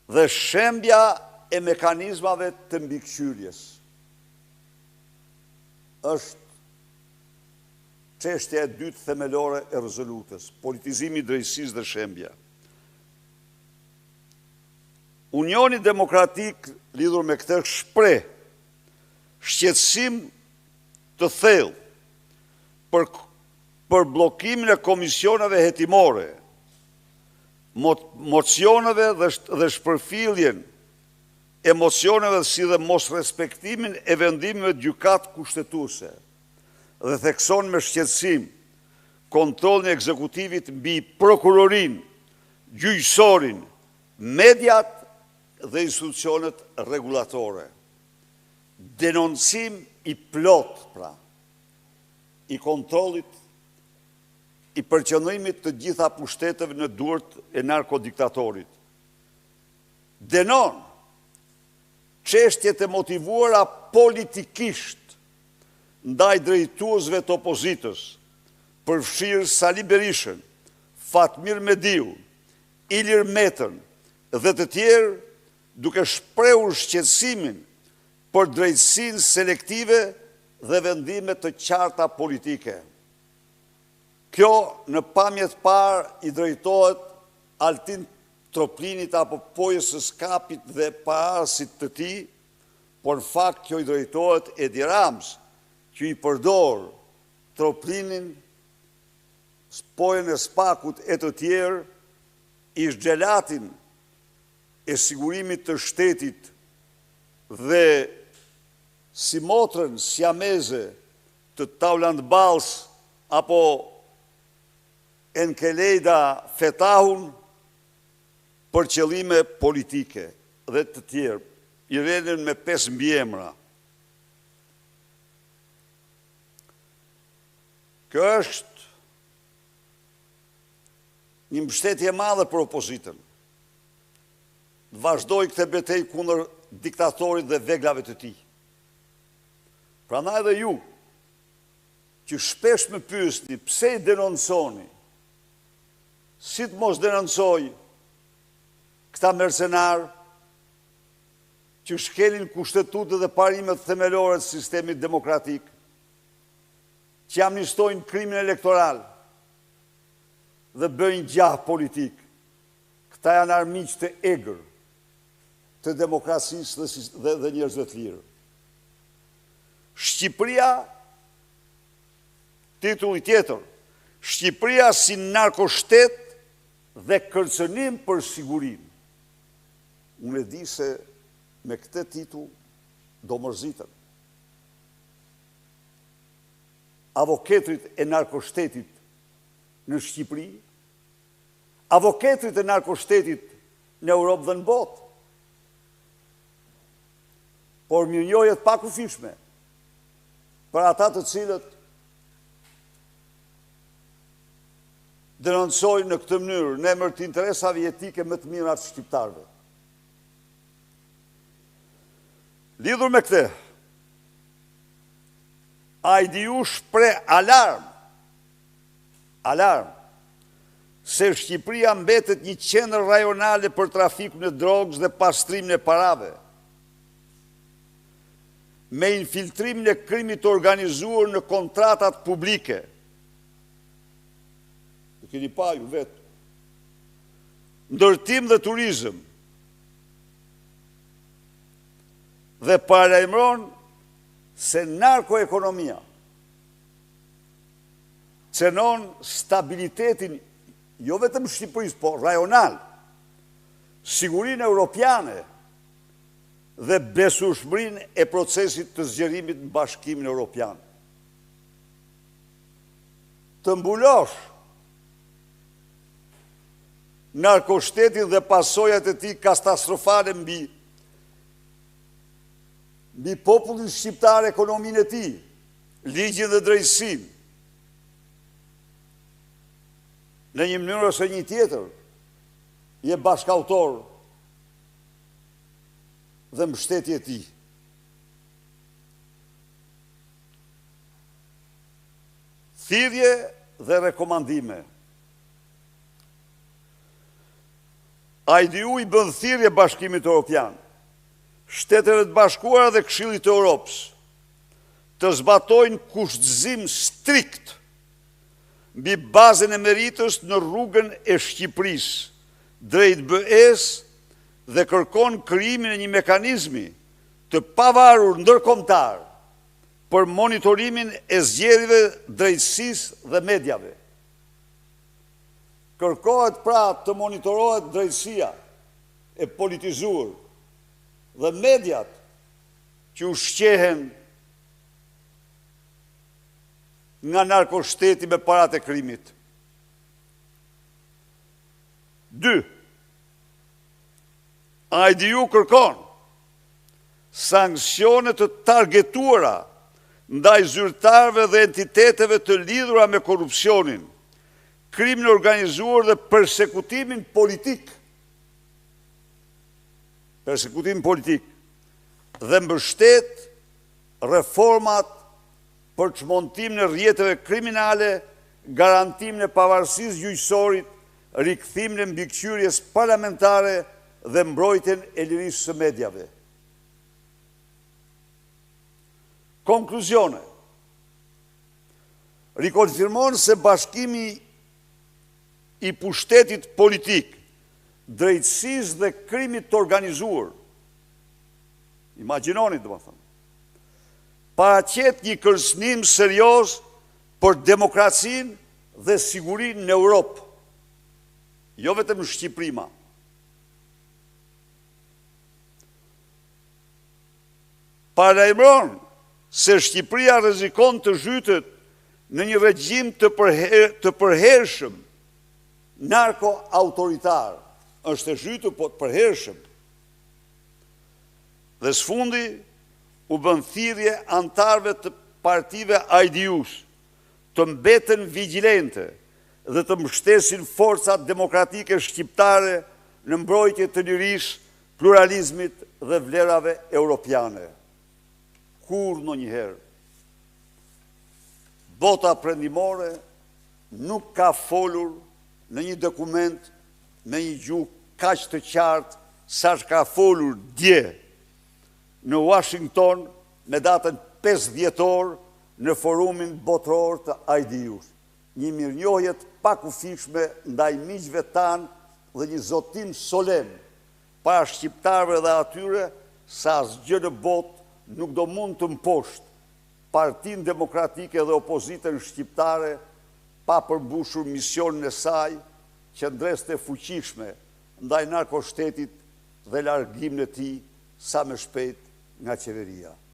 Dhe shembja e mekanizmave të mbikëqyrjes është çështja e dytë themelore e rezolutës, politizimi i drejtësisë dhe shembja. Unioni Demokratik lidhur me këtë shpreh shqetësim të thellë për për bllokimin e komisioneve hetimore, mocioneve dhe, dhe shpërfilljen e mocioneve si dhe mosrespektimin e vendimeve të gjykatës kushtetuese dhe thekson me shqetësim kontrollin e ekzekutivit mbi prokurorinë, gjyqësorin, mediat dhe institucionet rregullatore. Denoncim i plotë, pra, i kontrollit, i përqendrimit të gjitha pushteteve në duart e narkodiktatorit. Dënon çështjet e motivuara politikisht ndaj drejtuesve të opozitës, përfshirë Sali Berishën, Fatmir Mediun, Ilir Metën dhe të tjerë, duke shprehur shqetësimin për drejtësinë selektive dhe vendime të qarta politike. Kjo në pamje të parë i drejtohet Altin Troplinit apo Pojës së Skapit dhe paraardhësit të tij, por në fakt kjo i drejtohet Edi Ramës, që i përdor Troplinin, Pojën e SPAK-ut e të tjerë, ish xhelatin e sigurimit të shtetit dhe simotrën siameze të Taulant Ballës apo Enkelejda Fetahun për qëllime politike dhe të tjerë, Irenën me 5 mbiemra. Kjo është një mbështetje e madhe për opozitën. Të vazhdojë këtë betejë kundër diktatorit dhe veglave të tij. Prandaj edhe ju, që shpesh më pyesni pse i denonconi, si të mos denoncoj këta mercenarë që shkelin kushtetutën dhe parimet themelore të sistemit demokratik, që amnistojnë krimin elektoral dhe bëjnë gjah politik. Këta janë armiq të egër të demokracisë dhe, dhe, dhe njerëzve të lirë. Shqipëria, titulli tjetër, Shqipëria si narkoshtet dhe kërcënim për sigurinë. Unë e di se me këtë titull do mërziten. Avoketrit e narkoshtetit në Shqipëri, avoketrit e narkoshtetit në Europë dhe në botë. Por mirënjohje të pakufishme për ata të cilët denoncojnë në këtë mënyrë në emër të interesave jetike më të mira të shqiptarëve. Lidhur me këtë, IDU shpreh alarm, alarm, se Shqipëria mbetet një qendër rajonale për trafikun e drogës dhe pastrimin e parave. Me infiltrimin e krimit të organizuar në kontratat publike. E keni pa ju vetë. Ndërtim dhe turizëm. Dhe paralajmëron se narkoekonomia cenon stabilitetin jo vetëm Shqipërisë, po rajonal, sigurinë europiane dhe besueshmërinë e procesit të zgjerimit në Bashkimin Europian. Të mbulosh narkoshtetin dhe pasojat e tij katastrofale mbi mbi popullin shqiptar, ekonominë e tij, ligjin dhe drejtësinë. Në një mënyrë ose një tjetër, je bashkautor dhe mbështetje e tij. Thirrje dhe rekomandime. IDU i bën thirrje Bashkimit Europian, Shteteve të Bashkuara dhe Këshillit të Europës të zbatojnë kushtëzim strikt mbi bazën e meritës në rrugën e Shqipërisë drejt BE-së dhe kërkon krijimin e një mekanizmi të pavarur ndërkombëtar për monitorimin e zgjedhjeve, drejtësisë dhe mediave. Kërkohet pra të monitorohet drejtësia e politizuar dhe mediat që ushqehen nga narkoshteti me paratë e krimit. 2. IDU kërkon sanksione të targetuara ndaj zyrtarëve dhe entiteteve të lidhura me korrupsionin, krimin e organizuar dhe persekutimin politik. Persekutim politik dhe mbështet reformat për çmontimin e rrjeteve kriminale, garantimin e pavarësisë së gjyqësorit, rikthimin e mbikëqyrjes parlamentare dhe mbrojtjen e lirisë së mediave. Konkluzione. Rikonfirmon se bashkimi i pushtetit politik, drejtësisë dhe krimit të organizuar, imagjinoni domethënë, paraqet një kërcënim serioz për demokracinë dhe sigurinë në Europë, jo vetëm në Shqipëri ma. Paralajmëron se Shqipëria rrezikon të zhytet në një regjim të përher, të përhershëm narko-autoritar. Është e zhytur, po të përhershëm. Dhe së fundi, u bën thirrje anëtarëve të partive IDU-s të mbeten vigjilente dhe të mbështesin forcat demokratike shqiptare në mbrojtje të lirisë, pluralizmit dhe vlerave europiane. Kurrë ndonjëherë, bota perëndimore nuk ka folur në një dokument me një gjuhë kaq të qartë sa ka folur dje në Washington me datën 5 dhjetor në forumin botëror të IDU-s. Një mirënjohje të pakufishme ndaj miqve tanë dhe një zotim solemn para shqiptarëve dhe atyre se asgjë në botë nuk do mund të mposhtë Partinë Demokratike dhe opozitën shqiptare pa përmbushur misionin e saj, qëndresë të fuqishme ndaj narkoshtetit dhe largimin e tij sa më shpejt nga qeveria.